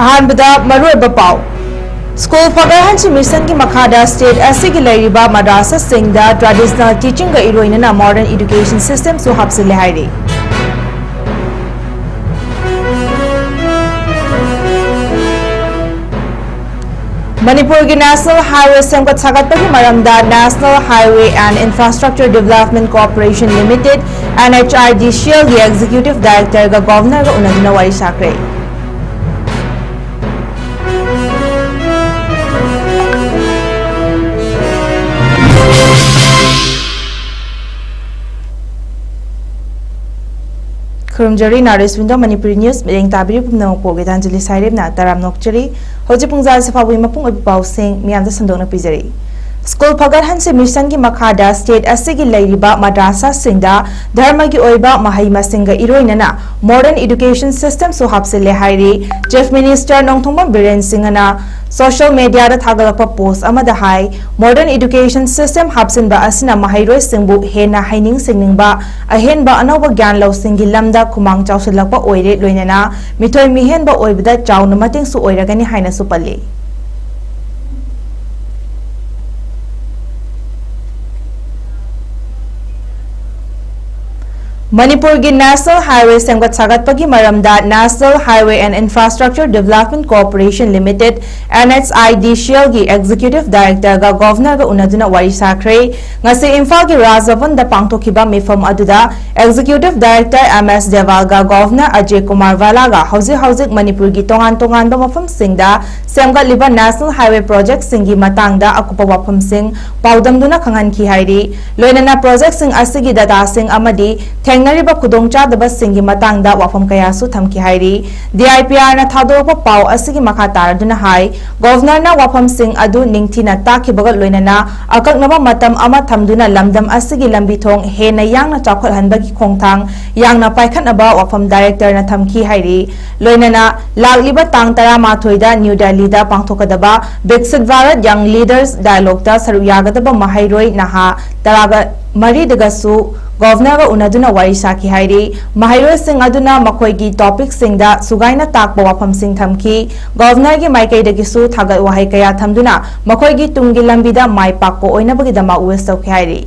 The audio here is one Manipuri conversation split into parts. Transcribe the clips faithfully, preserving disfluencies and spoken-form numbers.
ꯑꯍꯥꯟꯕꯗ ꯃꯔꯨꯑꯣꯏꯕ ꯄꯥꯎ꯫ ꯁ꯭ꯀꯨꯜ ꯐꯒꯠꯍꯟꯁꯤ ꯃꯤꯁꯟꯒꯤ ꯃꯈꯥꯗ ꯁ꯭ꯇꯦꯠ ꯑꯁꯤꯒꯤ ꯂꯩꯔꯤꯕ ꯃꯗ꯭ꯔꯥꯁꯥꯁꯤꯡꯗ ꯇ꯭ꯔꯦꯗꯤꯁꯅꯦꯜ ꯇꯤꯆꯤꯡꯒ ꯏꯔꯣꯏꯅꯅ ꯃꯣꯗꯔꯟ ꯏꯗꯨꯀꯦꯁꯟ ꯁꯤꯁꯇꯦꯝꯁꯨ ꯍꯥꯞꯆꯤꯜꯂꯦ ꯍꯥꯏꯔꯤ꯫ ꯃꯅꯤꯄꯨꯔꯒꯤ ꯅꯦꯁꯅꯦꯜ ꯍꯥꯏꯋꯦ ꯁꯦꯝꯒꯠ ꯁꯥꯒꯠꯄꯒꯤ ꯃꯔꯝꯗ National Highway and Infrastructure Development Corporation Limited, NHIDCL ꯒꯤ ꯑꯦꯛꯖꯤꯀ꯭ꯌꯨꯇꯤꯚ ꯗꯥꯏꯔꯦꯛꯇꯔꯒ ꯒꯣꯚꯔꯅꯔꯒ ꯎꯅꯗꯨꯅ ꯋꯥꯔꯤ ꯁꯥꯈ꯭ꯔꯦ꯫ ꯈꯨꯔꯨꯝꯖꯔꯤ North East Window Manipuri News ꯃꯤꯠꯌꯦꯡ ꯇꯥꯕꯤꯔꯤꯕ ꯄꯨꯝꯅꯃꯛꯄꯨ ꯒꯤꯇꯥꯟꯖꯂꯤ ꯁꯥꯏꯔꯦꯝꯅ ꯇꯔꯥꯝꯅ ꯑꯣꯛꯆꯔꯤ꯫ ꯍꯧꯖꯤꯛ ꯄꯨꯡꯖꯥꯁꯤ ꯐꯥꯎꯕꯒꯤ ꯃꯄꯨꯡ ꯑꯣꯏꯕ ꯄꯥꯎꯁꯤꯡ ꯃꯤꯌꯥꯝꯗ ꯁꯟꯗꯣꯛꯅ ꯄꯤꯖꯔꯤ꯫ ꯁ꯭ꯀꯨꯜ ꯐꯒꯠꯍꯟꯁꯤ ꯃꯤꯁꯟꯒꯤ ꯃꯈꯥꯗ ꯁ꯭ꯇꯦꯠ ꯑꯁꯤꯒꯤ ꯂꯩꯔꯤꯕ ꯃꯗ꯭ꯔꯥꯁꯥꯁꯤꯡꯗ ꯙꯔꯃꯒꯤ ꯑꯣꯏꯕ ꯃꯍꯩ ꯃꯁꯤꯡꯒ ꯏꯔꯣꯏꯅꯅ ꯃꯣꯗꯔꯟ ꯏꯗꯨꯀꯦꯁꯟ ꯁꯤꯁꯇꯦꯝꯁꯨ ꯍꯥꯞꯆꯤꯜꯂꯦ ꯍꯥꯏꯔꯤ꯫ ꯆꯤꯐ ꯃꯤꯅꯤꯁꯇꯔ ꯅꯣꯡꯊꯣꯝꯕꯝ ꯕꯤꯔꯦꯟ ꯁꯤꯡꯍꯅ ꯁꯣꯁꯤꯌꯦꯜ ꯃꯤꯗꯤꯌꯥꯗ ꯊꯥꯒꯠꯂꯛꯄ ꯄꯣꯁ ꯑꯃꯗ ꯍꯥꯏ, ꯃꯣꯗꯔꯟ ꯏꯗꯨꯀꯦꯁꯟ ꯁꯤꯁꯇꯦꯝ ꯍꯥꯞꯆꯤꯟꯕ ꯑꯁꯤꯅ ꯃꯍꯩꯔꯣꯏꯁꯤꯡꯕꯨ ꯍꯦꯟꯅ ꯍꯩꯅꯤꯡ ꯁꯤꯡꯅꯤꯡꯕ, ꯑꯍꯦꯟꯕ ꯑꯅꯧꯕ ꯒ꯭ꯌꯥꯟ ꯂꯧꯁꯤꯡꯒꯤ ꯂꯝꯗ ꯈꯨꯃꯥꯡ ꯆꯥꯎꯁꯤꯜꯂꯛꯄ ꯑꯣꯏꯔꯦ, ꯂꯣꯏꯅꯅ ꯃꯤꯊꯣꯏ ꯃꯤꯍꯦꯟꯕ ꯑꯣꯏꯕꯗ ꯆꯥꯎꯅ ꯃꯇꯦꯡꯁꯨ ꯑꯣꯏꯔꯒꯅꯤ ꯍꯥꯏꯅꯁꯨ ꯄꯜꯂꯤ꯫ ꯃꯅꯤꯄꯨꯔꯒꯤ ꯅꯦꯁꯅꯦꯜ ꯍꯥꯏꯋꯦ ꯁꯦꯝꯒꯠ ꯁꯥꯒꯠꯄꯒꯤ ꯃꯔꯝꯗ National Highway and Infrastructure Development Corporation Limited, NHIDCL ꯒꯤ ꯑꯦꯛꯖꯤꯀ꯭ꯌꯨꯇꯤꯚ ꯗꯥꯏꯔꯦꯛꯇꯔꯒ ꯒꯣꯚꯔꯅꯔꯒ ꯎꯅꯗꯨꯅ ꯋꯥꯔꯤ ꯁꯥꯈ꯭ꯔꯦ꯫ ꯉꯁꯤ ꯏꯝꯐꯥꯜꯒꯤ ꯔꯥꯖ ꯚꯕꯟꯗ ꯄꯥꯡꯊꯣꯛꯈꯤꯕ ꯃꯤꯐꯝ ꯑꯗꯨꯗ ꯑꯦꯛꯖꯤꯀ꯭ꯌꯨꯇꯤꯚ ꯗꯥꯏꯔꯦꯛꯇꯔ ꯑꯦꯝ ꯑꯦꯁ ꯗꯦꯋꯥꯜꯒ ꯒꯣꯚꯔꯅꯔ ꯑꯖꯌ ꯀꯨꯃꯥꯔ ꯚꯥꯂꯥꯒ ꯍꯧꯖꯤꯛ ꯍꯧꯖꯤꯛ ꯃꯅꯤꯄꯨꯔꯒꯤ ꯇꯣꯉꯥꯟ ꯇꯣꯉꯥꯟꯕ ꯃꯐꯝꯁꯤꯡꯗ ꯁꯦꯝꯒꯠꯂꯤꯕ ꯅꯦꯁꯅꯦꯜ ꯍꯥꯏꯋꯦ ꯄ꯭ꯔꯣꯖꯦꯛꯠꯁꯤꯡꯒꯤ ꯃꯇꯥꯡꯗ ꯑꯀꯨꯞꯄ ꯋꯥꯐꯝꯁꯤꯡ ꯄꯥꯎꯗꯝꯗꯨꯅ ꯈꯪꯍꯟꯈꯤ ꯍꯥꯏꯔꯤ꯫ ꯂꯣꯏꯅꯅ ꯄ꯭ꯔꯣꯖꯦꯛꯠꯁꯤꯡ ꯑꯁꯤꯒꯤ ꯗꯇꯥꯁꯤꯡ ꯑꯃꯗꯤ ꯊꯦꯡꯅꯔꯤꯕ ꯈꯨꯗꯣꯡꯆꯥꯗꯕꯁꯤꯡꯒꯤ ꯃꯇꯥꯡꯗ ꯋꯥꯐꯝ ꯀꯌꯥꯁꯨ ꯊꯝꯈꯤ ꯍꯥꯏꯔꯤ꯫ ꯗꯤ ꯑꯥꯏ ꯄꯤ ꯑꯥꯔꯅ ꯊꯥꯗꯣꯔꯛꯄ ꯄꯥꯎ ꯑꯁꯤꯒꯤ ꯃꯈꯥ ꯇꯥꯔꯗꯨꯅ ꯍꯥꯏ, ꯒꯣꯚꯔꯅꯔꯅ ꯋꯥꯐꯝꯁꯤꯡ ꯑꯗꯨ ꯅꯤꯡꯊꯤꯅ ꯇꯥꯛꯈꯤꯕꯒ ꯂꯣꯏꯅꯅ ꯑꯀꯛꯅꯕ ꯃꯇꯝ ꯑꯃ ꯊꯝꯗꯨꯅ ꯂꯝꯗꯝ ꯑꯁꯤꯒꯤ ꯂꯝꯕꯤ ꯊꯣꯡ ꯍꯦꯟꯅ ꯌꯥꯡꯅ ꯆꯥꯎꯈꯠꯍꯟꯕꯒꯤ ꯈꯣꯡꯊꯥꯡ ꯌꯥꯡꯅ ꯄꯥꯏꯈꯠꯅꯕ ꯋꯥꯐꯝ ꯗꯥꯏꯔꯦꯛꯇꯔꯅ ꯊꯝꯈꯤ ꯍꯥꯏꯔꯤ꯫ ꯂꯣꯏꯅꯅ ꯂꯥꯛꯂꯤꯕ ꯇꯥꯡ ꯇꯔꯥꯃꯥꯊꯣꯏꯗ ꯅ꯭ꯌꯨ ꯗꯦꯜꯂꯤꯗ ꯄꯥꯡꯊꯣꯛꯀꯗꯕ ꯕꯤꯛꯁꯤꯠ ꯚꯥꯔꯠ ꯌꯪ ꯂꯤꯗꯔꯁ ꯗꯥꯏꯂꯣꯒꯇ ꯁꯔꯨꯛ ꯌꯥꯒꯗꯕ ꯃꯍꯩꯔꯣꯏ ꯅꯍꯥ ꯇꯔꯥꯒ ꯃꯔꯤꯗꯒꯁꯨ ꯒꯣꯚꯔꯅꯔꯒ ꯎꯅꯗꯨꯅ ꯋꯥꯔꯤ ꯁꯥꯈꯤ ꯍꯥꯏꯔꯤ꯫ ꯃꯍꯩꯔꯣꯏꯁꯤꯡ ꯑꯗꯨꯅ ꯃꯈꯣꯏꯒꯤ ꯇꯣꯄꯤꯛꯁꯤꯡꯗ ꯁꯨꯒꯥꯏꯅ ꯇꯥꯛꯄ ꯋꯥꯐꯝꯁꯤꯡ ꯊꯝꯈꯤ꯫ ꯒꯣꯚꯔꯅꯔꯒꯤ ꯃꯥꯏꯀꯩꯗꯒꯤꯁꯨ ꯊꯥꯒꯠ ꯋꯥꯍꯩ ꯀꯌꯥ ꯊꯝꯗꯨꯅ ꯃꯈꯣꯏꯒꯤ ꯇꯨꯡꯒꯤ ꯂꯝꯕꯤꯗ ꯃꯥꯏ ꯄꯥꯛꯄ ꯑꯣꯏꯅꯕꯒꯤꯗꯃꯛ ꯋꯤꯁ ꯇꯧꯈꯤ ꯍꯥꯏꯔꯤ꯫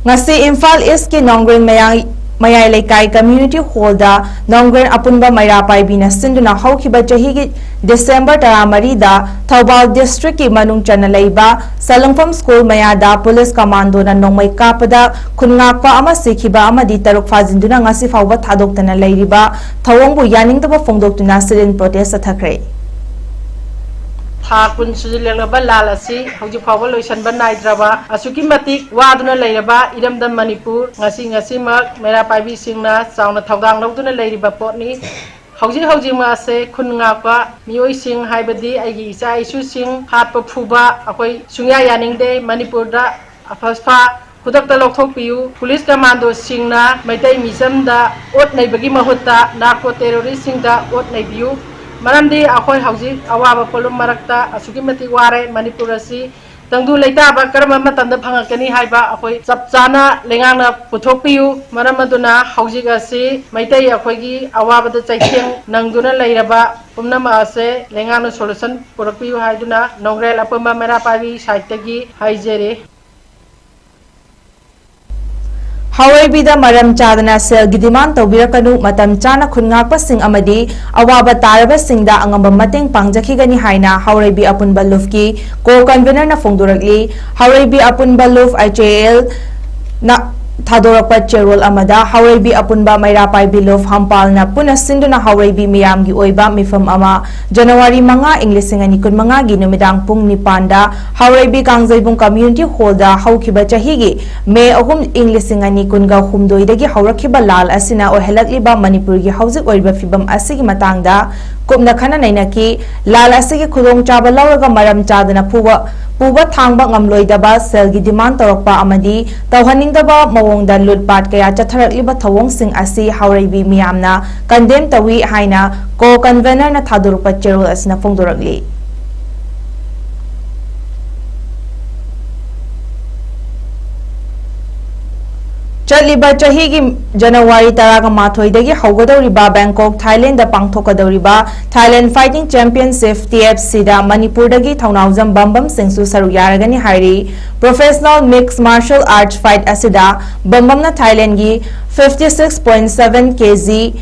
ꯉꯁꯤ ꯏꯝꯐꯥꯜ ꯏꯁꯀꯤ ꯅꯣꯡꯒ꯭ꯔꯦꯟ ꯃꯌꯥꯏ, ꯃꯌꯥꯏ ꯂꯩꯀꯥꯏ ꯀꯝꯃ꯭ꯌꯨꯅꯤꯇꯤ ꯍꯣꯜꯗ ꯅꯣꯡꯒ꯭ꯔꯦꯟ ꯑꯄꯨꯟꯕ ꯃꯩꯔꯥ ꯄꯥꯏꯕꯤꯅ ꯁꯤꯟꯗꯨꯅ ꯍꯧꯈꯤꯕ ꯆꯍꯤꯒꯤ ꯗꯤꯁꯦꯝꯕꯔ ꯇꯔꯥꯃꯔꯤꯗ ꯊꯧꯕꯥꯜ ꯗꯤꯁꯇ꯭ꯔꯤꯛꯀꯤ ꯃꯅꯨꯡ ꯆꯟꯅ ꯂꯩꯕ ꯁꯂꯪꯐꯝ ꯁ꯭ꯀꯨꯜ ꯃꯌꯥꯗ ꯄꯨꯂꯤꯁ ꯀꯃꯥꯟꯗꯣꯅ ꯅꯣꯡꯃꯩ ꯀꯥꯞꯄꯗ ꯈꯨꯟ ꯉꯥꯛꯄ ꯑꯃ ꯁꯤꯈꯤꯕ ꯑꯃꯗꯤ ꯇꯔꯨꯛ ꯐꯥꯖꯤꯟꯗꯨꯅ ꯉꯁꯤ ꯐꯥꯎꯕ ꯊꯥꯗꯣꯛꯇꯅ ꯂꯩꯔꯤꯕ ꯊꯧꯑꯣꯡꯕꯨ ꯌꯥꯅꯤꯡꯗꯕ ꯐꯣꯡꯗꯣꯛꯇꯨꯅ sit-in protest ꯆꯠꯊꯈ꯭ꯔꯦ꯫ ꯊꯥ ꯀꯨꯟ ꯁꯨꯖꯤꯜꯂꯛꯂꯕ ꯂꯥꯜ ꯑꯁꯤ ꯍꯧꯖꯤꯛ ꯐꯥꯎꯕ ꯂꯣꯏꯁꯤꯟꯕ ꯅꯥꯏꯗ꯭ꯔꯕ, ꯑꯁꯨꯛꯀꯤ ꯃꯇꯤꯛ ꯋꯥꯗꯨꯅ ꯂꯩꯔꯕ ꯏꯔꯝꯗꯝ ꯃꯅꯤꯄꯨꯔ ꯉꯁꯤ ꯉꯁꯤꯃꯛ ꯃꯩꯔꯥ ꯄꯥꯏꯕꯤꯁꯤꯡꯅ ꯆꯥꯎꯅ ꯊꯧꯗꯥꯡ ꯂꯧꯗꯨꯅ ꯂꯩꯔꯤꯕ ꯄꯣꯠꯅꯤ꯫ ꯍꯧꯖꯤꯛ ꯍꯧꯖꯤꯛꯃꯛ ꯑꯁꯦ ꯈꯨꯟ ꯉꯥꯛꯄ ꯃꯤꯑꯣꯏꯁꯤꯡ, ꯍꯥꯏꯕꯗꯤ ꯑꯩꯒꯤ ꯏꯆꯥ ꯏꯁꯨꯁꯤꯡ ꯍꯥꯠꯄ ꯐꯨꯕ ꯑꯩꯈꯣꯏ ꯁꯨꯡꯌꯥ ꯌꯥꯅꯤꯡꯗꯦ꯫ ꯃꯅꯤꯄꯨꯔꯗ ꯑꯐꯁꯐꯥ ꯈꯨꯗꯛꯇ ꯂꯧꯊꯣꯛꯄꯤꯌꯨ꯫ ꯄꯨꯂꯤꯁ ꯀꯃꯥꯟꯗꯣꯁꯤꯡꯅ ꯃꯩꯇꯩ ꯃꯤꯆꯝꯗ ꯑꯣꯠ ꯅꯩꯕꯒꯤ ꯃꯍꯨꯠꯇ ꯅꯥꯔꯀꯣ ꯇꯦꯔꯣꯔꯤꯁꯁꯤꯡꯗ ꯑꯣꯠ ꯅꯩꯕꯤꯌꯨ꯫ ꯃꯔꯝꯗꯤ ꯑꯩꯈꯣꯏ ꯍꯧꯖꯤꯛ ꯑꯋꯥꯕ ꯄꯣꯠꯂꯨꯝ ꯃꯔꯛꯇ ꯑꯁꯨꯛꯀꯤ ꯃꯇꯤꯛ ꯋꯥꯔꯦ꯫ ꯃꯅꯤꯄꯨꯔ ꯑꯁꯤ ꯇꯪꯗꯨ ꯂꯩꯇꯥꯕ ꯀꯔꯝꯕ ꯃꯇꯝꯗ ꯐꯪꯉꯛꯀꯅꯤ ꯍꯥꯏꯕ ꯑꯩꯈꯣꯏ ꯆꯞ ꯆꯥꯅ ꯂꯩꯉꯥꯛꯅ ꯄꯨꯊꯣꯛꯄꯤꯌꯨ꯫ ꯃꯔꯝ ꯑꯗꯨꯅ ꯍꯧꯖꯤꯛ ꯑꯁꯤ ꯃꯩꯇꯩ ꯑꯩꯈꯣꯏꯒꯤ ꯑꯋꯥꯕꯗ ꯆꯩꯊꯦꯡ ꯅꯪꯗꯨꯅ ꯂꯩꯔꯕ ꯄꯨꯝꯅꯃꯛ ꯑꯁꯦ ꯂꯩꯉꯥꯛꯅ solution ꯄꯨꯔꯛꯄꯤꯌꯨ ꯍꯥꯏꯗꯨꯅ ꯅꯣꯡꯒ꯭ꯔꯦꯜ ꯑꯄꯨꯟꯕ ꯃꯩꯔꯥ ꯄꯥꯏꯕꯤ side ꯇꯒꯤ ꯍꯥꯏꯖꯔꯤ꯫ ꯍꯥꯎꯔꯩꯕꯤꯗ ꯃꯔꯝ ꯆꯥꯗꯅ ꯁꯦꯜꯒꯤ demand ꯇꯧꯕꯤꯔꯛꯀꯅꯨ, ꯃꯇꯝ ꯆꯥꯅ ꯈꯨꯟ ꯉꯥꯛꯄꯁꯤꯡ ꯑꯃꯗꯤ ꯑꯋꯥꯕ ꯇꯥꯔꯕꯁꯤꯡꯗ ꯑꯉꯝꯕ ꯃꯇꯦꯡ ꯄꯥꯡꯖꯈꯤꯒꯅꯤ ꯍꯥꯏꯅ ꯍꯥꯎꯔꯩꯕꯤ ꯑꯄꯨꯟꯕ ꯂꯨꯞꯀꯤ co-convener ꯅ ꯐꯣꯡꯗꯣꯔꯛꯂꯤ꯫ ꯍꯥꯎꯔꯩꯕꯤ ꯑꯄꯨꯟꯕ ꯂꯨꯞ, H A L, ꯅ ꯊꯥꯗꯣꯔꯛꯄ ꯆꯦꯔꯣꯜ ꯑꯃꯗ ꯍꯥꯎꯔꯩꯕꯤ ꯑꯄꯨꯟꯕ ꯃꯩꯔꯥ ꯄꯥꯏꯕꯤ ꯂꯨꯞ ꯍꯝꯄꯥꯜꯅ ꯄꯨꯟꯅ ꯁꯤꯟꯗꯨꯅ ꯍꯥꯎꯔꯩꯕꯤ ꯃꯤꯌꯥꯝꯒꯤ ꯑꯣꯏꯕ ꯃꯤꯐꯝ ꯑꯃ ꯖꯅꯋꯥꯔꯤ ꯃꯉꯥ, ꯏꯪ ꯂꯤꯁꯤꯡ ꯑꯅꯤ ꯀꯨꯟꯃꯉꯥꯒꯤ ꯅꯨꯃꯤꯗꯥꯡ ꯄꯨꯡ ꯅꯤꯄꯥꯟꯗ ꯍꯥꯎꯔꯩꯕꯤ ꯀꯥꯡꯖꯩꯕꯨꯡ community hall ꯗ ꯍꯧꯈꯤꯕ ꯆꯍꯤꯒꯤ ꯃꯦ ꯑꯍꯨꯝ, ꯏꯪ ꯂꯤꯁꯤꯡ ꯑꯅꯤ ꯀꯨꯟꯒ ꯍꯨꯝꯗꯣꯏꯗꯒꯤ ꯍꯧꯔꯛꯈꯤꯕ ꯂꯥꯜ ꯑꯁꯤꯅ ꯑꯣꯏꯍꯜꯂꯛꯂꯤꯕ ꯃꯅꯤꯄꯨꯔꯒꯤ ꯍꯧꯖꯤꯛ ꯑꯣꯏꯔꯤꯕ ꯐꯤꯕꯝ ꯑꯁꯤꯒꯤ ꯃꯇꯥꯡꯗ ꯀꯨꯞꯅ ꯈꯟꯅ ꯅꯩꯅꯈꯤ꯫ ꯂꯥꯜ ꯑꯁꯤꯒꯤ ꯈꯨꯗꯣꯡꯆꯥꯕ ꯂꯧꯔꯒ ꯃꯔꯝ ꯆꯥꯗꯅ ꯄꯨꯕ, ꯄꯨꯕ ꯊꯥꯡꯕ ꯉꯝꯂꯣꯏꯗꯕ ꯁꯦꯜꯒꯤ demand ꯇꯧꯔꯛꯄ ꯑꯃꯗꯤ ꯇꯧꯍꯟꯅꯤꯡꯗꯕ ꯃꯑꯣꯡꯗ ꯂꯨꯠꯄꯥꯠ ꯀꯌꯥ ꯆꯠꯊꯔꯛꯂꯤꯕ ꯊꯧꯑꯣꯡꯁꯤꯡ ꯑꯁꯤ ꯍꯥꯎꯔꯩꯕꯤ ꯃꯤꯌꯥꯝꯅ condemn ꯇꯧꯏ ꯍꯥꯏꯅ co-convener ꯅ ꯊꯥꯗꯣꯔꯛꯄ ꯆꯦꯔꯣꯜ ꯑꯁꯤꯅ ꯐꯣꯡꯗꯣꯔꯛꯂꯤ꯫ ꯆꯠꯂꯤꯕ ꯆꯍꯤꯒꯤ ꯖꯅꯋꯥꯔꯤ ꯇꯔꯥꯒ ꯃꯥꯊꯣꯏꯗꯒꯤ ꯍꯧꯒꯗꯧꯔꯤꯕ ꯕꯦꯡꯀꯣꯛ, ꯊꯥꯏꯂꯦꯟꯗ ꯄꯥꯡꯊꯣꯛꯀꯗꯧꯔꯤꯕ Thailand Fighting Championship, T F C ꯗ ꯃꯅꯤꯄꯨꯔꯗꯒꯤ ꯊꯧꯅꯥꯎꯖꯝ ꯕꯝꯕꯝ ꯁꯤꯡꯁꯨ ꯁꯔꯨꯛ ꯌꯥꯔꯒꯅꯤ ꯍꯥꯏꯔꯤ꯫ Professional Mixed Martial Arts Fight ꯑꯁꯤꯗ ꯕꯝꯕꯝꯅ ꯊꯥꯏꯂꯦꯟꯒꯤ fifty six point seven K G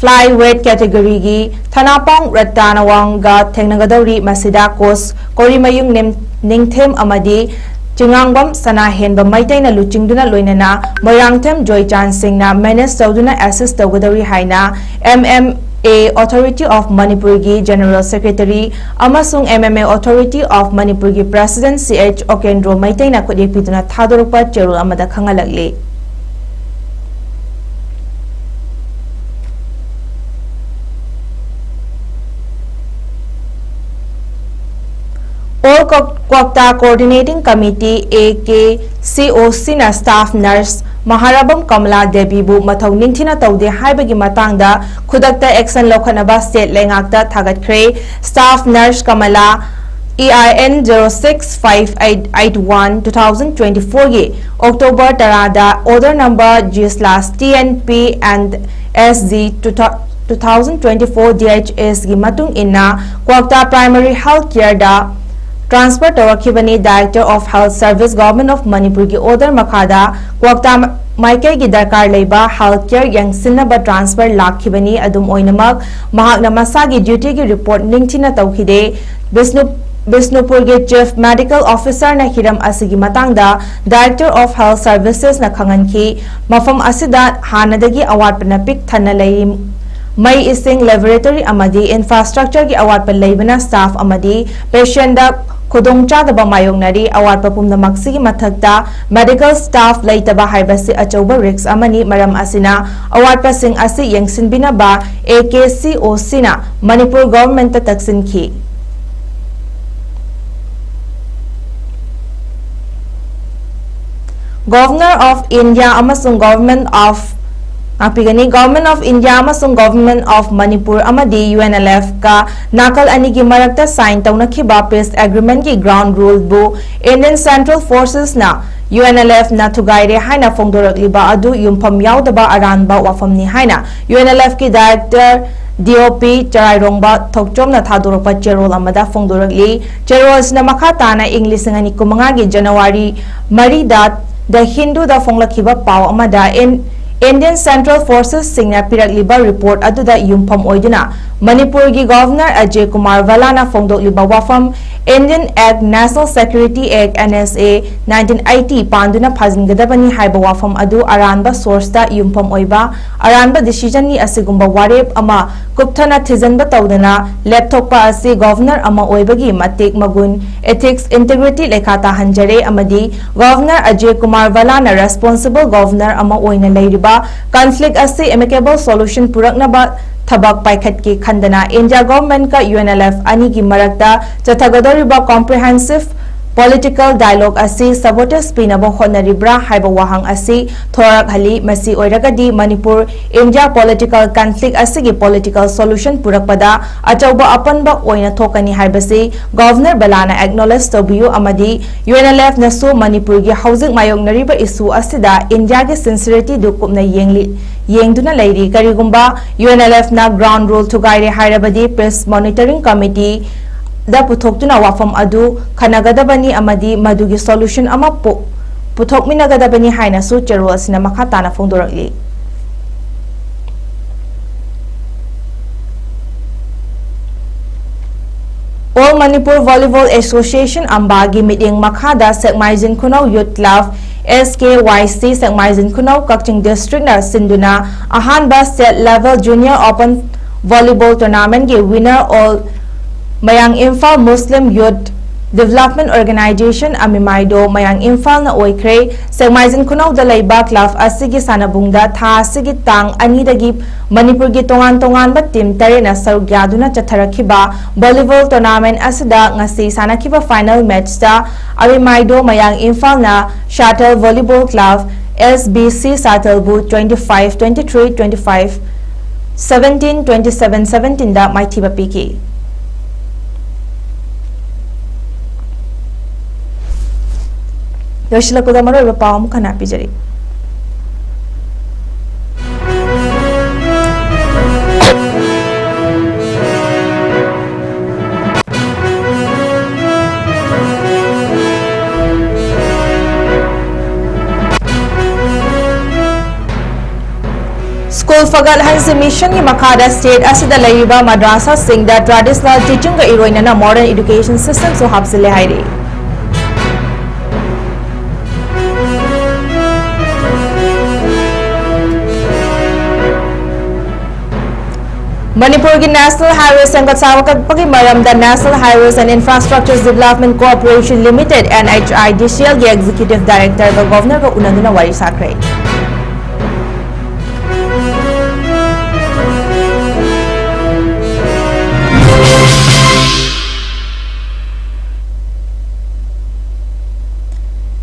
fly weight category ꯒꯤ ꯊꯅꯥꯄꯥꯎ ꯔꯠꯇꯥꯅꯋꯥꯡꯒ ꯊꯦꯡꯅꯒꯗꯧꯔꯤ꯫ ꯃꯁꯤꯗ coach ꯀꯣꯔꯤꯃꯌꯨꯡ ꯅꯤꯡꯊꯦꯝ ꯑꯃꯗꯤ ꯆꯤꯉꯥꯡꯕꯝ ꯁꯅꯥꯍꯦꯟꯕ ꯃꯩꯇꯩꯅ ꯂꯨꯆꯤꯡꯗꯨꯅ ꯂꯣꯏꯅꯅ ꯃꯣꯏꯔꯥꯡꯊꯦꯝ ꯖꯣꯏꯆꯥꯟ ꯁꯤꯡꯅ manage ꯇꯧꯗꯨꯅ assist ꯇꯧꯒꯗꯧꯔꯤ ꯍꯥꯏꯅ M M A Authority of Manipur ꯒꯤ General Secretary ꯑꯃꯁꯨꯡ M M A Authority of Manipur ꯒꯤ President C H Okendro ꯃꯩꯇꯩꯅ ꯈꯨꯠꯌꯦꯛ ꯄꯤꯗꯨꯅ ꯊꯥꯗꯣꯔꯛꯄ ꯆꯦꯔꯣꯜ ꯑꯃꯗ ꯈꯪꯍꯜꯂꯛꯂꯤ꯫ All Kwakta Coordinating Committee, A K C O C ꯅ staff nurse ꯃꯍꯥꯔꯥꯕꯝ ꯀꯃꯂꯥ ꯗꯦꯕꯤꯕꯨ ꯃꯊꯧ ꯅꯤꯡꯊꯤꯅ ꯇꯧꯗꯦ ꯍꯥꯏꯕꯒꯤ ꯃꯇꯥꯡꯗ ꯈꯨꯗꯛꯇ action ꯂꯧꯈꯠꯅꯕ state ꯂꯩꯉꯥꯛꯇ ꯊꯥꯒꯠꯈ꯭ꯔꯦ꯫ Staff nurse Kamala E I N zero six five eight eight one two thousand twenty four ꯒꯤ October ꯇꯔꯥꯗ order number G slash T N P and S G two thousand twenty four D H S ꯒꯤ ꯃꯇꯨꯡ ꯏꯟꯅ Kwakta Primary Health Care the transfer ꯇꯧꯔꯛꯈꯤꯕꯅꯤ꯫ Director of Health Service, Government of Manipur ꯒꯤ order ꯃꯈꯥꯗ Kwakta ꯃꯥꯏꯀꯩꯒꯤ ꯗꯔꯀꯥꯔ ꯂꯩꯕ health care ꯌꯦꯡꯁꯤꯟꯅꯕ transfer ꯂꯥꯛꯈꯤꯕꯅꯤ꯫ ꯑꯗꯨꯝ ꯑꯣꯏꯅꯃꯛ, ꯃꯍꯥꯛꯅ ꯃꯁꯥꯒꯤ duty ꯒꯤ report ꯅꯤꯡꯊꯤꯅ ꯇꯧꯈꯤꯗꯦ꯫ ꯕꯤꯁꯅꯨ-, ꯕꯤꯁꯅꯨꯄꯨꯔꯒꯤ Chief Medical Officer ꯅ ꯍꯤꯔꯝ ꯑꯁꯤꯒꯤ ꯃꯇꯥꯡꯗ Director of Health Services ꯅ ꯈꯪꯍꯟꯈꯤ꯫ ꯃꯐꯝ ꯑꯁꯤꯗ ꯍꯥꯟꯅꯗꯒꯤ ꯑꯋꯥꯠꯄꯅ ꯄꯤꯛ ꯊꯟꯅ ꯂꯩꯔꯤ꯫ ꯃꯩ, ꯏꯁꯤꯡ, laboratory ꯑꯃꯗꯤ infrastructure ꯒꯤ ꯑꯋꯥꯠꯄ ꯂꯩꯕꯅ staff ꯑꯃꯗꯤ patient ꯗ ꯈꯨꯗꯣꯡꯆꯥꯗꯕ ꯃꯥꯌꯣꯛꯅꯔꯤ꯫ ꯑꯋꯥꯠꯄ ꯄꯨꯝꯅꯃꯛꯁꯤꯒꯤ ꯃꯊꯛꯇ medical staff ꯂꯩꯇꯕ ꯍꯥꯏꯕꯁꯤ ꯑꯆꯧꯕ risk ꯑꯃꯅꯤ꯫ ꯃꯔꯝ ꯑꯁꯤꯅ ꯑꯋꯥꯠꯄꯁꯤꯡ ꯑꯁꯤ ꯌꯦꯡꯁꯤꯟꯕꯤꯅꯕ A K C O C ꯅ ꯃꯅꯤꯄꯨꯔ government ꯇ ꯇꯛꯁꯤꯟꯈꯤ꯫ Governor of India ꯑꯃꯁꯨꯡ Government of, ꯉꯥꯛꯄꯤꯒꯅꯤ, Government of India ꯑꯃꯁꯨꯡ Government of Manipur ꯑꯃꯗꯤ U N L F ꯀ ꯅꯥꯀꯜ ꯑꯅꯤꯒꯤ ꯃꯔꯛꯇ sign ꯇꯧꯅꯈꯤꯕ peace agreement ꯀꯤ ground rule ꯕꯨ Indian Central Forces ꯅ UNLF ꯅ ꯊꯨꯒꯥꯏꯔꯦ ꯍꯥꯏꯅ ꯐꯣꯡꯗꯣꯔꯛꯂꯤꯕ ꯑꯗꯨ ꯌꯨꯝꯐꯝ ꯌꯥꯎꯗꯕ ꯑꯔꯥꯟꯕ ꯋꯥꯐꯝꯅꯤ ꯍꯥꯏꯅ UNLF ꯀꯤ director DOP ꯆꯔꯥꯏꯔꯣꯡꯕ ꯊꯣꯛꯆꯣꯝꯅ ꯊꯥꯗꯣꯔꯛꯄ ꯆꯦꯔꯣꯜ ꯑꯃꯗ ꯐꯣꯡꯗꯣꯔꯛꯂꯤ꯫ ꯆꯦꯔꯣꯜ ꯑꯁꯤꯅ ꯃꯈꯥ ꯇꯥꯅ ꯏꯪ ꯂꯤꯁꯤꯡ ꯑꯅꯤ ꯀꯨꯟꯃꯉꯥꯒꯤ January ꯃꯔꯤꯗ The Hindu ꯗ ꯐꯣꯡꯂꯛꯈꯤꯕ ꯄꯥꯎ ꯑꯃꯗ ꯏꯟ-, Indian Central Forces ꯁꯤꯡꯅ ꯄꯤꯔꯛꯂꯤꯕ report ꯑꯗꯨꯗ ꯌꯨꯝꯐꯝ ꯑꯣꯏꯗꯨꯅ ꯃꯅꯤꯄꯨꯔꯒꯤ Governor ꯑꯖꯌ ꯀꯨꯃꯥꯔ ꯚꯜꯂꯥꯅ ꯐꯣꯡꯗꯣꯛꯂꯤꯕ ꯋꯥꯐꯝ Indian Act, National Security Act, NSA nineteen eighty ꯄꯥꯟꯗꯨꯅ ꯐꯥꯖꯤꯟꯒꯗꯕꯅꯤ ꯍꯥꯏꯕ ꯋꯥꯐꯝ ꯑꯗꯨ ꯑꯔꯥꯟꯕ source ꯇ ꯌꯨꯝꯐꯝ ꯑꯣꯏꯕ ꯑꯔꯥꯟꯕ decision ꯅꯤ꯫ ꯑꯁꯤꯒꯨꯝꯕ ꯋꯥꯔꯦꯞ ꯑꯃ ꯀꯨꯞꯊꯅ ꯊꯤꯖꯤꯟꯕ ꯇꯧꯗꯅ ꯂꯦꯞꯊꯣꯛꯄ ꯑꯁꯤ Governor ꯑꯃ ꯑꯣꯏꯕꯒꯤ ꯃꯇꯤꯛ ꯃꯒꯨꯟ, ethics, integrity ꯂꯩꯈꯥ ꯇꯥꯍꯟꯖꯔꯦ ꯑꯃꯗꯤ Governor Ajay Kumar ꯚꯜꯂꯥꯅ responsible Governor ꯑꯃ ꯑꯣꯏꯅ ꯂꯩꯔꯤꯕ conflict ꯑꯁꯤ amicable solution ꯄꯨꯔꯛꯅꯕ ꯊꯕꯛ ꯄꯥꯏꯈꯠꯀꯦ ꯈꯟꯗꯅ India Government ꯀ UNLF ꯑꯅꯤꯒꯤ ꯃꯔꯛꯇ ꯆꯠꯊꯒꯗꯧꯔꯤꯕ comprehensive political dialogue ꯑꯁꯤ sabotage ꯄꯤꯅꯕ ꯍꯣꯠꯅꯔꯤꯕ꯭ꯔꯥ ꯍꯥꯏꯕ ꯋꯥꯍꯪ ꯑꯁꯤ ꯊꯣꯔꯛꯍꯜꯂꯤ꯫ ꯃꯁꯤ ꯑꯣꯏꯔꯒꯗꯤ ꯃꯅꯤꯄꯨꯔ India political conflict ꯑꯁꯤꯒꯤ political solution ꯄꯨꯔꯛꯄꯗ ꯑꯆꯧꯕ ꯑꯄꯟꯕ ꯑꯣꯏꯅ ꯊꯣꯛꯀꯅꯤ ꯍꯥꯏꯕꯁꯤ Governor ꯚꯜꯂꯥꯅ acknowledge ꯇꯧꯕꯤꯌꯨ ꯑꯃꯗꯤ UNLF ꯅꯁꯨ ꯃꯅꯤꯄꯨꯔꯒꯤ ꯍꯧꯖꯤꯛ ꯃꯥꯌꯣꯛꯅꯔꯤꯕ issue ꯑꯁꯤꯗ India ꯒꯤ sincerity ꯗꯨ ꯀꯨꯞꯅ ꯌꯦꯡꯂꯤ, ꯌꯦꯡꯗꯨꯅ ꯂꯩꯔꯤ꯫ ꯀꯔꯤꯒꯨꯝꯕ UNLF ꯅ ground rule ꯊꯨꯒꯥꯏꯔꯦ ꯍꯥꯏꯔꯕꯗꯤ Peace Monitoring Committee ꯗ ꯄꯨꯊꯣꯛꯇꯨꯅ ꯋꯥꯐꯝ ꯑꯗꯨ ꯈꯟꯅꯒꯗꯕꯅꯤ ꯑꯃꯗꯤ ꯃꯗꯨꯒꯤ solution ꯑꯃ ꯄꯨ-, ꯄꯨꯊꯣꯛꯃꯤꯟꯅꯒꯗꯕꯅꯤ ꯍꯥꯏꯅꯁꯨ ꯆꯦꯔꯣꯜ ꯑꯁꯤꯅ ꯃꯈꯥ ꯇꯥꯅ ꯐꯣꯡꯗꯣꯔꯛꯂꯤ꯫ All Manipur Volleyball Association ꯑꯝꯕꯥꯒꯤ ꯃꯤꯠꯌꯦꯡ ꯃꯈꯥꯗ ꯁꯦꯛꯃꯥꯏꯖꯤꯟ ꯈꯨꯅꯧ Youth Club, S K Y C, ꯁꯦꯛꯃꯥꯏꯖꯤꯟ ꯈꯨꯅꯧ, ꯀꯛꯆꯤꯡ district ꯅ ꯁꯤꯟꯗꯨꯅ ꯑꯍꯥꯟꯕ state level junior open volleyball tournament ꯀꯤ winner all ꯃꯌꯥꯡ Imphal Muslim Youth Development Organization, ꯑꯃꯤꯃꯥꯏꯗꯣ, ꯃꯌꯥꯡ ꯏꯝꯐꯥꯜꯅ ꯑꯣꯏꯈ꯭ꯔꯦ꯫ ꯁꯦꯛꯃꯥꯏꯖꯤꯟ ꯈꯨꯅꯧꯗ ꯂꯩꯕ club ꯑꯁꯤꯒꯤ ꯁꯥꯟꯅꯕꯨꯡꯗ ꯊꯥ ꯑꯁꯤꯒꯤ ꯇꯥꯡ ꯑꯅꯤꯗꯒꯤ ꯃꯅꯤꯄꯨꯔꯒꯤ ꯇꯣꯉꯥꯟ ꯇꯣꯉꯥꯟꯕ team ꯇꯔꯦꯠꯅ ꯁꯔꯨꯛ ꯌꯥꯗꯨꯅ ꯆꯠꯊꯔꯛꯈꯤꯕ volleyball tournament ꯑꯁꯤꯗ ꯉꯁꯤ ꯁꯥꯟꯅꯈꯤꯕ final match ꯇ ꯑꯃꯤꯃꯥꯏꯗꯣ ꯃꯌꯥꯡ ꯏꯝꯐꯥꯜꯅ Shuttle Volleyball Club, S B C Shuttle ꯕꯨ twenty five, twenty three, twenty five, seventeen, twenty seven, seventeen ꯗ ꯃꯥꯏꯊꯤꯕ ꯄꯤꯈꯤ꯫ ꯂꯣꯏꯁꯤꯜꯂꯛꯄꯗ ꯃꯔꯨꯑꯣꯏꯕ ꯄꯥꯎ ꯑꯃꯨꯛ ꯍꯟꯅ ꯄꯤꯖꯔꯤ꯫ ꯁ꯭ꯀꯨꯜ ꯐꯒꯠꯍꯟꯁꯤ ꯃꯤꯁꯟꯒꯤ ꯃꯈꯥꯗ ꯁ꯭ꯇꯦꯠ ꯑꯁꯤꯗ ꯂꯩꯔꯤꯕ ꯃꯗ꯭ꯔꯥꯁꯥꯁꯤꯡꯗ ꯇ꯭ꯔꯦꯗꯤꯁꯅꯦꯜ ꯇꯤꯆꯤꯡꯒ ꯏꯔꯣꯏꯅꯅ ꯃꯣꯗꯔꯟ ꯏꯗꯨꯀꯦꯁꯟ ꯁꯤꯁꯇꯦꯝꯁꯨ ꯍꯥꯞꯆꯤꯜꯂꯦ ꯍꯥꯏꯔꯤ꯫ ꯃꯅꯤꯄꯨꯔꯒꯤ ꯅꯦꯁꯅꯦꯜ ꯍꯥꯏꯋꯦ ꯁꯦꯝꯒꯠ ꯁꯥꯒꯠꯄꯒꯤ ꯃꯔꯝꯗ National Highways and Infrastructure Development Corporation Limited, NHIDCL ꯒꯤ ꯑꯦꯛꯖꯤꯀ꯭ꯌꯨꯇꯤꯚ ꯗꯥꯏꯔꯦꯛꯇꯔꯒ ꯒꯣꯚꯔꯅꯔꯒ ꯎꯅꯗꯨꯅ ꯋꯥꯔꯤ ꯁꯥꯈ꯭ꯔꯦ꯫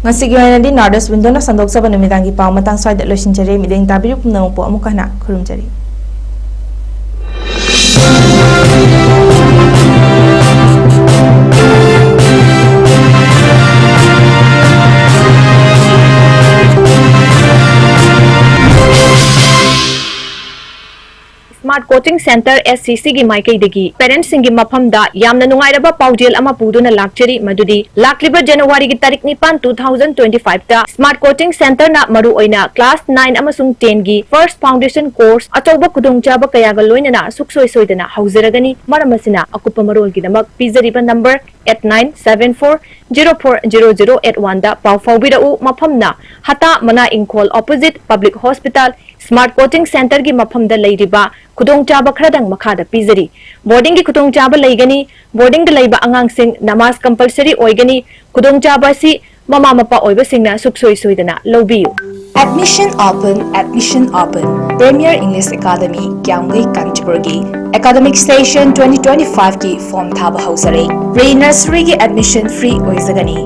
ꯉꯁꯤꯒꯤ ꯑꯣꯏꯅꯗꯤ ꯅꯣꯔꯠ ꯏꯁ ꯋꯤꯟꯗꯣꯅ ꯁꯟꯗꯣꯛꯆꯕ ꯅꯨꯃꯤꯗꯥꯡꯒꯤ ꯄꯥꯎ ꯃꯇꯥꯡ ꯁ꯭ꯋꯥꯏꯗ ꯂꯣꯏꯁꯤꯟꯖꯔꯦ꯫ ꯃꯤꯠꯌꯦꯡ ꯇꯥꯕꯤꯔꯤꯕ ꯄꯨꯝꯅꯃꯛꯄꯨ ꯑꯃꯨꯛ ꯍꯟꯅ ꯈꯨꯔꯨꯝꯖꯔꯤ꯫ Smart Coaching Center, S C C ꯒꯤ ꯃꯥꯏꯀꯩꯗꯒꯤ ꯄꯦꯔꯦꯟꯠꯁꯤꯡꯒꯤ ꯃꯐꯝꯗ ꯌꯥꯝꯅ ꯅꯨꯡꯉꯥꯏꯔꯕ ꯄꯥꯎꯖꯦꯜ ꯑꯃ ꯄꯨꯗꯨꯅ ꯂꯥꯛꯆꯔꯤ, ꯃꯗꯨꯗꯤ ꯂꯥꯛꯂꯤꯕ ꯖꯅꯋꯥꯔꯤꯒꯤ ꯇꯥꯔꯤꯛ ꯅꯤꯄꯥꯟ, two thousand twenty-five ꯇ Smart Coaching Center ꯅ ꯃꯔꯨꯑꯣꯏꯅ class nine ꯑꯃꯁꯨꯡ ten ꯒꯤ first foundation course ꯑꯆꯧꯕ ꯈꯨꯗꯣꯡꯆꯥꯕ ꯀꯌꯥꯒ ꯂꯣꯏꯅꯅ ꯁꯨꯛꯁꯣꯏ ꯁꯣꯏꯗꯅ ꯍꯧꯖꯔꯒꯅꯤ꯫ ꯃꯔꯝ ꯑꯁꯤꯅ ꯑꯀꯨꯞꯄ ꯃꯔꯣꯜꯒꯤꯗꯃꯛ ꯄꯤꯖꯔꯤꯕ number eight nine seven four zero four zero zero eight one ꯗ ꯄꯥꯎ ꯐꯥꯎꯕꯤꯔꯛꯎ꯫ ꯃꯐꯝꯅ ꯍꯇꯥ ꯃꯅꯥ ꯏꯪꯈꯣꯜ, opposite Public Hospital, Smart Coaching Center ꯒꯤ ꯃꯐꯝꯗ ꯂꯩꯔꯤꯕ ꯈꯨꯗꯣꯡꯆꯥꯕ ꯈꯔꯗꯪ ꯃꯈꯥꯗ ꯄꯤꯖꯔꯤ꯫ Boarding ꯒꯤ ꯈꯨꯗꯣꯡꯆꯥꯕ ꯂꯩꯒꯅꯤ꯫ Boarding ꯗ ꯂꯩꯕ ꯑꯉꯥꯡꯁꯤꯡ ꯅꯃꯥꯖ compulsory ꯑꯣꯏꯒꯅꯤ꯫ ꯈꯨꯗꯣꯡꯆꯥꯕ ꯑꯁꯤ ꯃꯃꯥ ꯃꯄꯥ ꯑꯣꯏꯕꯁꯤꯡꯅ ꯁꯨꯛꯁꯣꯏ ꯁꯣꯏꯗꯅ ꯂꯧꯕꯤꯌꯨ꯫ Admission open, admission open꯫ Premier English Academy, ꯀ꯭ꯌꯥꯝꯒꯩ, ꯀꯥꯟꯆꯤꯄꯨꯔꯒꯤ academic session twenty twenty-five ꯀꯤ form ꯊꯥꯕ ꯍꯧꯖꯔꯦ꯫ Pre nursery ꯒꯤ admission free ꯑꯣꯏꯖꯒꯅꯤ꯫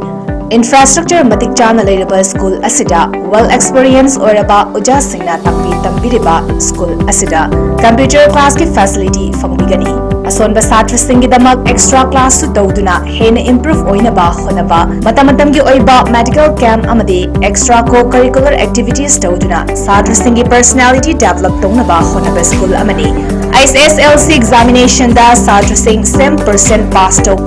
Infrastructure ꯃꯇꯤꯛ ꯆꯥꯅ ꯂꯩꯔꯕ ꯁ꯭ꯀꯨꯜ ꯑꯁꯤꯗ well experience ꯑꯣꯏꯔꯕ ꯑꯣꯖꯥꯁꯤꯡꯅ ꯇꯥꯛꯄꯤ ꯇꯝꯕꯤꯔꯤꯕ ꯁ꯭ꯀꯨꯜ ꯑꯁꯤꯗ computer class ꯀꯤ facility ꯐꯪꯕꯤꯒꯅꯤ꯫ ꯑꯁꯣꯟꯕ ꯁꯥꯇ꯭ꯔꯁꯤꯡꯒꯤꯗꯃꯛ extra class ꯁꯨ ꯇꯧꯗꯨꯅ ꯍꯦꯟꯅ improve ꯑꯣꯏꯅꯕ ꯍꯣꯠꯅꯕ, ꯃꯇꯝ ꯃꯇꯝꯒꯤ ꯑꯣꯏꯕ medical camp ꯑꯃꯗꯤ extra co-curricular activities ꯇꯧꯗꯨꯅ ꯁꯥꯇ꯭ꯔꯁꯤꯡꯒꯤ personality develop ꯇꯧꯅꯕ ꯍꯣꯠꯅꯕ ꯁ꯭ꯀꯨꯜ ꯑꯃꯅꯤ꯫ ꯑꯩꯆ ꯑꯦꯁ ꯑꯦꯜ ꯁꯤ examination ꯗ ꯁꯥꯇ꯭ꯔꯁꯤꯡ seven percent pass ꯇꯧ꯫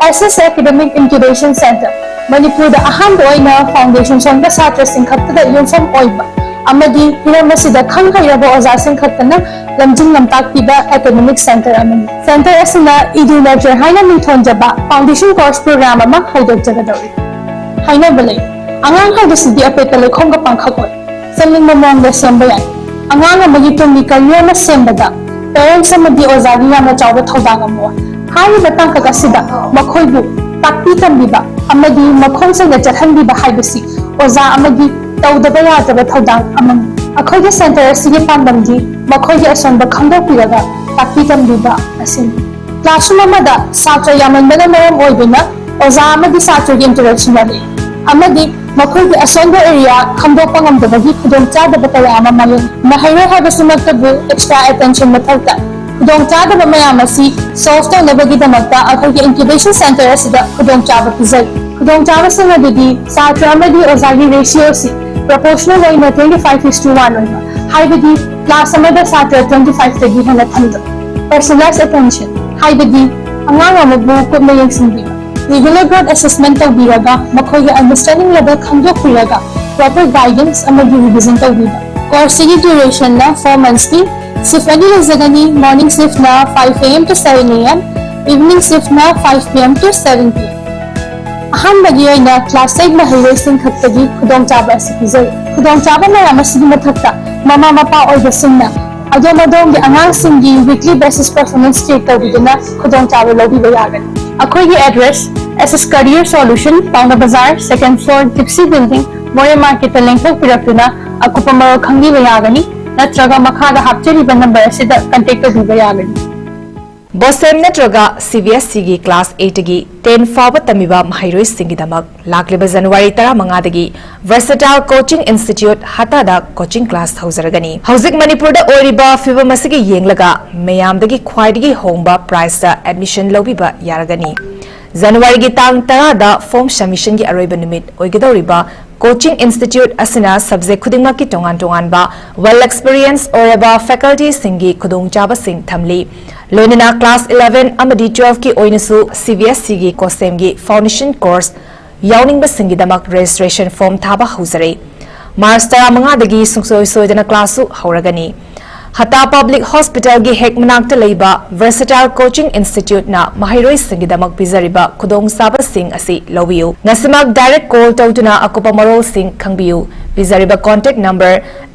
ꯑꯦꯁ ꯑꯦꯁ Academic Incubation Center, ꯃꯅꯤꯄꯨꯔꯗ ꯑꯍꯥꯟꯕ ꯑꯣꯏꯅ foundation ꯁꯣꯟꯕ ꯁꯥꯇ꯭ꯔꯁꯤꯡ ꯈꯛꯇꯗ ꯌꯨꯝꯐꯝ ꯑꯣꯏꯕ ꯑꯃꯗꯤ ꯍꯤꯔꯝ ꯑꯁꯤꯗ ꯈꯪ ꯍꯩꯔꯕ ꯑꯣꯖꯥꯁꯤꯡ ꯈꯛꯇꯅ ꯂꯝꯖꯤꯡ ꯂꯝꯇꯥꯛꯄꯤꯕ academic center ꯑꯃꯅꯤ꯫ Center ꯑꯁꯤꯅ Edu Nurture ꯍꯥꯏꯅ ꯃꯤꯡꯊꯣꯟꯖꯕ foundation course program ꯑꯃ ꯍꯧꯗꯣꯛꯆꯒꯗꯧꯔꯤ꯫ ꯍꯥꯏꯅꯕ ꯂꯩ, ꯑꯉꯥꯡ ꯍꯥꯏꯕꯁꯤꯗꯤ ꯑꯄꯦꯠꯄ ꯂꯩꯈꯣꯝꯒ ꯄꯥꯡꯈꯛ ꯑꯣꯏ꯫ ꯆꯨꯝꯅꯤꯡꯕ ꯃꯑꯣꯡꯗ ꯁꯦꯝꯕ ꯌꯥꯏ꯫ ꯑꯉꯥꯡ ꯑꯃꯒꯤ ꯇꯨꯡꯒꯤ career ꯑꯃ ꯁꯦꯝꯕꯗ parents ꯑꯃꯗꯤ ꯑꯣꯖꯥꯒꯤ ꯌꯥꯝꯅ ꯆꯥꯎꯕ ꯊꯧꯗꯥꯡ ꯑꯃ ꯑꯣꯏ꯫ ꯍꯥꯏꯔꯤꯕ ꯇꯥꯡꯀꯛ ꯑꯁꯤꯗ ꯃꯈꯣꯏꯕꯨ ꯇꯥꯛꯄꯤ ꯇꯝꯕꯤꯕ ꯑꯃꯗꯤ ꯃꯈꯣꯡ ꯁꯦꯡꯅ ꯆꯠꯍꯟꯕꯤꯕ ꯍꯥꯏꯕꯁꯤ ꯑꯣꯖꯥ ꯑꯃꯒꯤ ꯇꯧꯗꯕ ꯌꯥꯗ꯭ꯔꯕ ꯊꯧꯗꯥꯡ ꯑꯃꯅꯤ꯫ ꯑꯩꯈꯣꯏꯒꯤ center ꯑꯁꯤꯒꯤ ꯄꯥꯟꯗꯝꯗꯤ ꯃꯈꯣꯏꯒꯤ ꯑꯁꯣꯟꯕ ꯈꯪꯗꯣꯛꯄꯤꯔꯒ ꯇꯥꯛꯄꯤ ꯇꯝꯕꯤꯕ ꯑꯁꯤꯅꯤ꯫ Classroom ꯑꯃꯗ ꯁꯥꯇ꯭ꯔ ꯌꯥꯝꯃꯟꯕꯅ ꯃꯔꯝ ꯑꯣꯏꯗꯨꯅ ꯑꯣꯖꯥ ꯑꯃꯗꯤ ꯁꯥꯇ꯭ꯔꯒꯤ interaction ꯋꯥꯠꯂꯤ ꯑꯃꯗꯤ ꯃꯈꯣꯏꯒꯤ ꯑꯁꯣꯟꯕ area ꯈꯪꯗꯣꯛꯄ ꯉꯝꯗꯕꯒꯤ ꯈꯨꯗꯣꯡꯆꯥꯗꯕ ꯀꯌꯥ ꯑꯃ ꯃꯥꯌꯣꯛꯅꯩ꯫ ꯃꯍꯩꯔꯣꯏ ꯍꯥꯏꯕꯁꯤꯃꯛꯇꯕꯨ extra attention ꯃꯊꯧ ꯇꯥꯏ꯫ ꯈꯨꯗꯣꯡꯆꯥꯗꯕ ꯃꯌꯥꯝ ꯑꯁꯤ solve ꯇꯧꯅꯕꯒꯤꯗꯃꯛꯇ ꯑꯩꯈꯣꯏꯒꯤ incubation center ꯑꯁꯤꯗ ꯈꯨꯗꯣꯡꯆꯥꯕ ꯄꯤꯖꯔꯤ꯫ ꯈꯨꯗꯣꯡꯆꯥꯕꯁꯤꯡ ꯑꯗꯨꯗꯤ ꯁꯥꯇ꯭ꯔ ꯑꯃꯗꯤ ꯑꯣꯖꯥꯒꯤ ratio ꯑꯁꯤ proportional ꯑꯣꯏꯅ twenty five is to one ꯑꯣꯏꯕ, ꯍꯥꯏꯕꯗꯤ class ꯑꯃꯗ ꯁꯥꯇ꯭ꯔ twenty five ꯇꯒꯤ ꯍꯦꯟꯅ ꯊꯝꯗꯕ꯫ Personalized attention, ꯍꯥꯏꯕꯗꯤ ꯑꯉꯥꯡ ꯑꯃꯕꯨ ꯀꯨꯞꯅ ꯌꯦꯡꯁꯤꯟꯕꯤꯕ꯫ Regular growth assessment ꯇꯧꯕꯤꯔꯒ ꯃꯈꯣꯏꯒꯤ understanding level ꯈꯪꯗꯣꯛꯄꯤꯔꯒ proper guidance ꯑꯃꯗꯤ revision ꯇꯧꯕꯤꯕ꯫ Course ꯁꯤꯒꯤ duration ꯅ four months ꯅꯤ꯫ Shift ꯑꯅꯤ ꯂꯩꯖꯒꯅꯤ, morning shift ꯅ five A M to seven A M, evening shift ꯅ five P M to seven P M꯫ ꯑꯍꯥꯟꯕꯒꯤ ꯑꯣꯏꯅ class eight ꯃꯍꯩꯔꯣꯏꯁꯤꯡ ꯈꯛꯇꯒꯤ ꯈꯨꯗꯣꯡꯆꯥꯕ ꯑꯁꯤ ꯄꯤꯖꯔꯤ꯫ ꯈꯨꯗꯣꯡꯆꯥꯕ ꯃꯌꯥꯝ ꯑꯁꯤꯒꯤ ꯃꯊꯛꯇ ꯃꯃꯥ ꯃꯄꯥ ꯑꯣꯏꯕꯁꯤꯡꯅ ꯑꯗꯣꯝ ꯑꯗꯣꯝꯒꯤ ꯑꯉꯥꯡꯁꯤꯡꯒꯤ weekly basis performance check ꯇꯧꯕꯤꯗꯨꯅ ꯈꯨꯗꯣꯡꯆꯥꯕ ꯂꯧꯕꯤꯕ ꯌꯥꯒꯅꯤ꯫ ꯑꯩꯈꯣꯏꯒꯤ address S S Career Solution, Paona Bazar, second floor, Gypsy Building, ꯃꯣꯔꯦ market ꯇ ꯂꯦꯡꯊꯣꯛꯄꯤꯔꯛꯇꯨꯅ ꯑꯀꯨꯞꯄ ꯃꯔꯣꯜ ꯈꯪꯕꯤꯕ ꯌꯥꯒꯅꯤ, ꯅꯠꯇ꯭ꯔꯒ ꯃꯈꯥꯗ ꯍꯥꯞꯆꯔꯤꯕ number ꯑꯁꯤꯗ contact ꯇꯧꯕꯤꯕ ꯌꯥꯒꯅꯤ꯫ ꯕꯣꯁꯦꯝ ꯅꯠꯇ꯭ꯔꯒ ꯁꯤ ꯕꯤ ꯑꯦꯁ ꯁꯤꯒꯤ ꯀ꯭ꯂꯥꯁ ꯑꯩꯠꯇꯒꯤ ꯇꯦꯟ ꯐꯥꯎꯕ ꯇꯝꯃꯤꯕ ꯃꯍꯩꯔꯣꯏꯁꯤꯡꯒꯤꯗꯃꯛ ꯂꯥꯛꯂꯤꯕ January ꯇꯔꯥꯃꯉꯥꯗꯒꯤ Versatile Coaching Institute ꯍꯇꯥꯗ coaching class ꯍꯧꯖꯔꯒꯅꯤ꯫ ꯍꯧꯖꯤꯛ ꯃꯅꯤꯄꯨꯔꯗ ꯑꯣꯏꯔꯤꯕ ꯐꯤꯕꯝ ꯑꯁꯤꯒꯤ ꯌꯦꯡꯂꯒ ꯃꯌꯥꯝꯗꯒꯤ ꯈ꯭ꯋꯥꯏꯗꯒꯤ ꯍꯣꯡꯕ priceꯇ admission ꯂꯧꯕꯤꯕ ꯌꯥꯔꯒꯅꯤ꯫ ꯖꯅꯋꯥꯔꯤꯒꯤ ꯇꯥꯡ ꯇꯔꯥꯗ form submissionꯒꯤ ꯑꯔꯣꯏꯕ ꯅꯨꯃꯤꯠ ꯑꯣꯏꯒꯗꯧꯔꯤꯕ coaching institute ꯑꯁꯤꯅ subject ꯈꯨꯗꯤꯡꯃꯛꯀꯤ ꯇꯣꯉꯥꯟ ꯇꯣꯉꯥꯟꯕ well experience ꯑꯣꯏꯔꯕ facultyꯁꯤꯡꯒꯤ ꯈꯨꯗꯣꯡꯆꯥꯕꯁꯤꯡ ꯊꯝꯂꯤ꯫ ꯂꯣꯏꯅꯅ class eleven ꯑꯃꯗꯤ twelveꯀꯤ ꯑꯣꯏꯅꯁꯨ C B S Eꯒꯤ COSEMꯒꯤ foundation course ꯌꯥꯎꯅꯤꯡꯕꯁꯤꯡꯒꯤꯗꯃꯛ registration form ꯊꯥꯕ ꯍꯧꯖꯔꯦ꯫ ꯃꯥꯔꯆ ꯇꯔꯥꯃꯉꯥꯗꯒꯤ ꯁꯨꯡꯁꯣꯏ ꯁꯣꯏꯗꯅ classꯁꯨ ꯍꯧꯔꯒꯅꯤ꯫ ꯍꯇꯥ Public Hospitalꯒꯤ ꯍꯦꯛ ꯃꯅꯥꯛꯇ ꯂꯩꯕ Versatile Coaching Instituteꯅ ꯃꯍꯩꯔꯣꯏꯁꯤꯡꯒꯤꯗꯃꯛ ꯄꯤꯖꯔꯤꯕ ꯈꯨꯗꯣꯡꯆꯥꯕꯁꯤꯡ ꯑꯁꯤ ꯂꯧꯕꯤꯌꯨ꯫ ꯉꯁꯤꯃꯛ direct call ꯇꯧꯗꯨꯅ ꯑꯀꯨꯞꯄ ꯃꯔꯣꯜꯁꯤꯡ ꯈꯪꯕꯤꯌꯨ꯫ ꯄꯤꯖꯔꯤꯕ contact number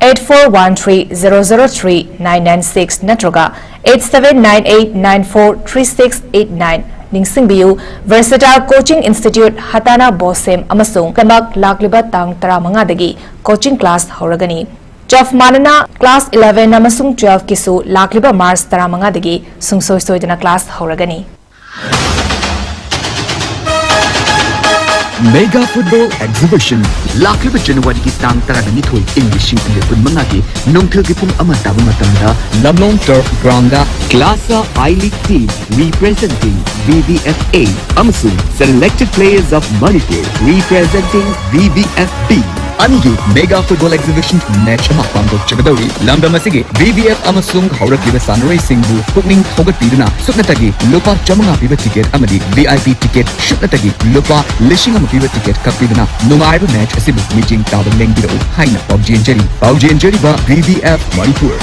eight four one three zero zero three nine nine six ꯅꯠꯇ꯭ꯔꯒ eight seven nine eight nine four three six eight nine꯫ ꯅꯤꯡꯁꯤꯡꯕꯤꯌꯨ, Versatile Coaching Institute ꯍꯇꯥꯅ ꯕꯣꯁꯦꯝ ꯑꯃꯁꯨꯡ ꯗꯃꯛ ꯂꯥꯛꯂꯤꯕ ꯇꯥꯡ ꯇꯔꯥꯃꯉꯥꯗꯒꯤ coaching class ꯍꯧꯔꯒꯅꯤ꯫ ꯆꯞ ꯃꯥꯟꯅꯅ class eleven ꯑꯃꯁꯨꯡ twelveꯀꯤꯁꯨ ꯂꯥꯛꯂꯤꯕ ꯃꯥꯔꯆ ꯇꯔꯥꯃꯉꯥꯗꯒꯤ ꯁꯨꯡꯁꯣꯏ ꯁꯣꯏꯗꯅ class ꯍꯧꯔꯒꯅꯤ꯫ Mega Football Exhibition ꯂꯥꯛꯂꯤꯕ ꯖꯅꯋꯥꯔꯤꯒꯤ ꯇꯥꯡ ꯇꯔꯥꯅꯤꯊꯣꯏ, ꯏꯪ ꯂꯤꯁꯤꯡ ꯑꯅꯤ ꯀꯨꯟꯃꯉꯥꯒꯤ ꯅꯨꯡꯊꯤꯜꯒꯤ ꯄꯨꯡ ꯑꯃ ꯇꯥꯕ ꯃꯇꯝꯗ ꯂꯝꯂꯣꯡ Turf Groundꯗ Classa I-League team representing V V F A ꯑꯃꯁꯨꯡ Selected Players of Manipur representing V V F B ꯑꯅꯤꯒꯤ Mega Football Exhibition match ꯑꯃ ꯄꯥꯡꯊꯣꯛꯆꯒꯗꯧꯔꯤ꯫ ꯂꯝꯗꯝ ꯑꯁꯤꯒꯤ V V F ꯑꯃꯁꯨꯡ ꯍꯧꯔꯛꯂꯤꯕ ꯁꯥꯟꯅꯔꯣꯏꯁꯤꯡꯕꯨ ꯄꯨꯛꯅꯤꯡ ꯊꯧꯒꯠꯄꯤꯗꯨꯅ ꯁꯨꯞꯅꯇꯒꯤ ꯂꯨꯄꯥ ꯆꯥꯃꯉꯥ ꯄꯤꯕ ticket ꯑꯃꯗꯤ V I P ticket ꯁꯨꯞꯅꯇꯒꯤ ꯂꯨꯄꯥ ꯂꯤꯁꯤꯡ ꯑꯃ ꯄꯤꯕ ticket ꯈꯛ ꯄꯤꯗꯨꯅ ꯅꯨꯡꯉꯥꯏꯕ match ꯑꯁꯤꯕꯨ ꯃꯤꯠꯌꯦꯡ ꯇꯥꯕ ꯂꯦꯡꯕꯤꯔꯛꯎ ꯍꯥꯏꯅ ꯄꯥꯎꯖꯦꯟꯖꯔꯤ꯫ ꯄꯥꯎꯖꯦꯟꯖꯔꯤꯕ V V F Manipur.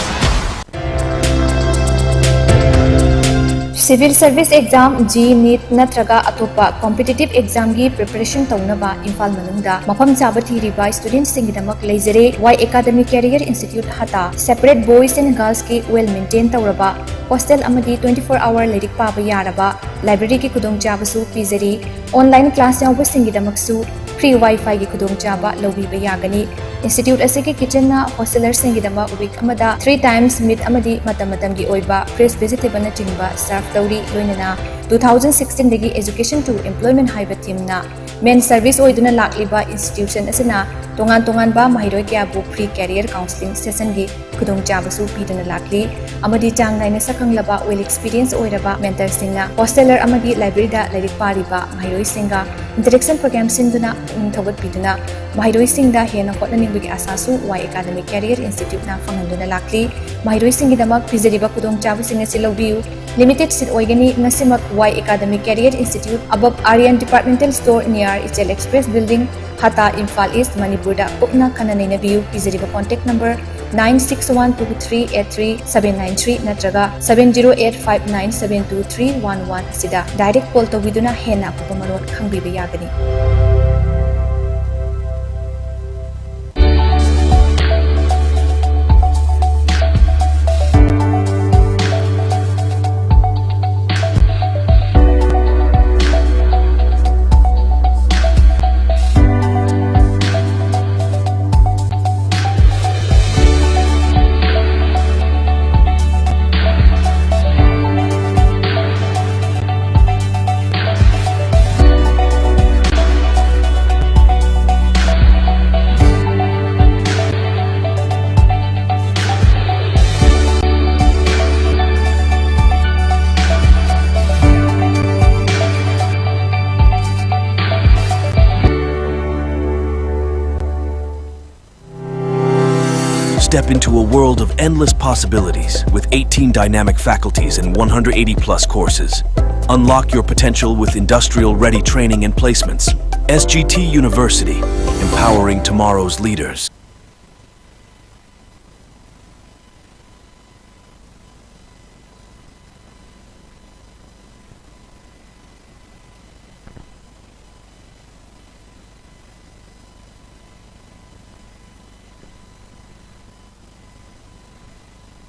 Civil Service Exam, JEE, NEET ꯅꯠꯇ꯭ꯔꯒ ꯑꯇꯣꯞꯄ competitive examꯒꯤ preparation ꯇꯧꯅꯕ ꯏꯝꯐꯥꯜ ꯃꯅꯨꯡꯗ ꯃꯐꯝ ꯆꯥꯕ ꯊꯤꯔꯤꯕ studentꯁꯤꯡꯒꯤꯗꯃꯛ ꯂꯩꯖꯔꯦ꯫ Y Academy Career Institute ꯍꯇꯥ꯫ Separate boys and girlsꯀꯤ well maintain ꯇꯧꯔꯕ hostel ꯑꯃꯗꯤ twenty four hour ꯂꯥꯏꯔꯤꯛ ꯄꯥꯕ ꯌꯥꯔꯕ libraryꯒꯤ ꯈꯨꯗꯣꯡꯆꯥꯕꯁꯨ ꯄꯤꯖꯔꯤ꯫ Online class ꯌꯥꯎꯕꯁꯤꯡꯒꯤꯗꯃꯛꯁꯨ free Wi-Fi ꯒꯤ ꯈꯨꯗꯣꯡꯆꯥꯕ ꯂꯧꯕꯤꯕ ꯌꯥꯒꯅꯤ꯫ Institute ꯑꯁꯤꯒꯤ kitchen ꯅ hosteler ꯁꯤꯡꯒꯤꯗꯃꯛ week ꯑꯃꯗ three times meat ꯑꯃꯗꯤ ꯃꯇꯝ ꯃꯇꯝꯒꯤ ꯑꯣꯏꯕ fresh vegetable ꯅꯆꯤꯡꯕ serve ꯇꯧꯔꯤ꯫ ꯂꯣꯏꯅꯅ two thousand sixteen ꯗꯒꯤ Education to Employment ꯍꯥꯏꯕ theme ꯅ main service ꯑꯣꯏꯗꯨꯅ ꯂꯥꯛꯂꯤꯕ institution ꯑꯁꯤꯅ ꯇꯣꯉꯥꯟ ꯇꯣꯉꯥꯟꯕ ꯃꯍꯩꯔꯣꯏ ꯀꯌꯥꯕꯨ free career counselling session ꯒꯤ ꯈꯨꯗꯣꯡꯆꯥꯕꯁꯨ ꯄꯤꯗꯨꯅ ꯂꯥꯛꯂꯤ꯫ ꯑꯃꯗꯤ ꯆꯥꯡ ꯅꯥꯏꯅ ꯁꯛꯈꯪꯂꯕ, well experience ꯑꯣꯏꯔꯕ mentor ꯁꯤꯡꯅ hosteler ꯑꯃꯒꯤ library ꯗ ꯂꯥꯏꯔꯤꯛ ꯄꯥꯔꯤꯕ ꯃꯍꯩꯔꯣꯏꯁꯤꯡꯒ interaction program ꯁꯤꯟꯗꯨꯅ ꯄꯨꯛꯅꯤꯡ ꯊꯧꯒꯠꯄꯤꯗꯨꯅ ꯃꯍꯩꯔꯣꯏꯁꯤꯡꯗ ꯍꯦꯟꯅ ꯍꯣꯠꯅꯅꯤꯡꯕꯒꯤ ꯑꯥꯁꯥꯁꯨ Y Academy Career Institute ꯅ ꯐꯪꯍꯟꯗꯨꯅ ꯂꯥꯛꯂꯤ꯫ ꯃꯍꯩꯔꯣꯏꯁꯤꯡꯒꯤꯗꯃꯛ ꯄꯤꯖꯔꯤꯕ ꯈꯨꯗꯣꯡꯆꯥꯕꯁꯤꯡ ꯑꯁꯤ ꯂꯧꯕꯤꯌꯨ꯫ Limited seat ꯑꯣꯏꯒꯅꯤ꯫ ꯉꯁꯤꯃꯛ Y Academy Career Institute, above Aryan Departmental Store, near Ichel Express Building, ꯍꯥꯇꯥ, ꯏꯝꯐꯥꯜ ꯏꯁ꯭ꯠ, ꯃꯅꯤꯄꯨꯔꯗ ꯀꯨꯞꯅ ꯈꯟꯅ ꯅꯩꯅꯕꯤꯌꯨ꯫ ꯄꯤꯖꯔꯤꯕ contact number nine six one two three eight three seven nine three ꯅꯠꯇ꯭ꯔꯒ seven zero eight five nine seven two three one one ꯑꯁꯤꯗ direct call ꯇꯧꯕꯤꯗꯨꯅ ꯍꯦꯟꯅ ꯑꯀꯨꯞꯄ ꯃꯔꯣꯜ ꯈꯪꯕꯤꯕ ꯌꯥꯒꯅꯤ꯫ Step into a world of endless possibilities with eighteen dynamic faculties and one hundred eighty plus courses. Unlock your potential with industrial ready training and placements. S G T University, empowering tomorrow's leaders.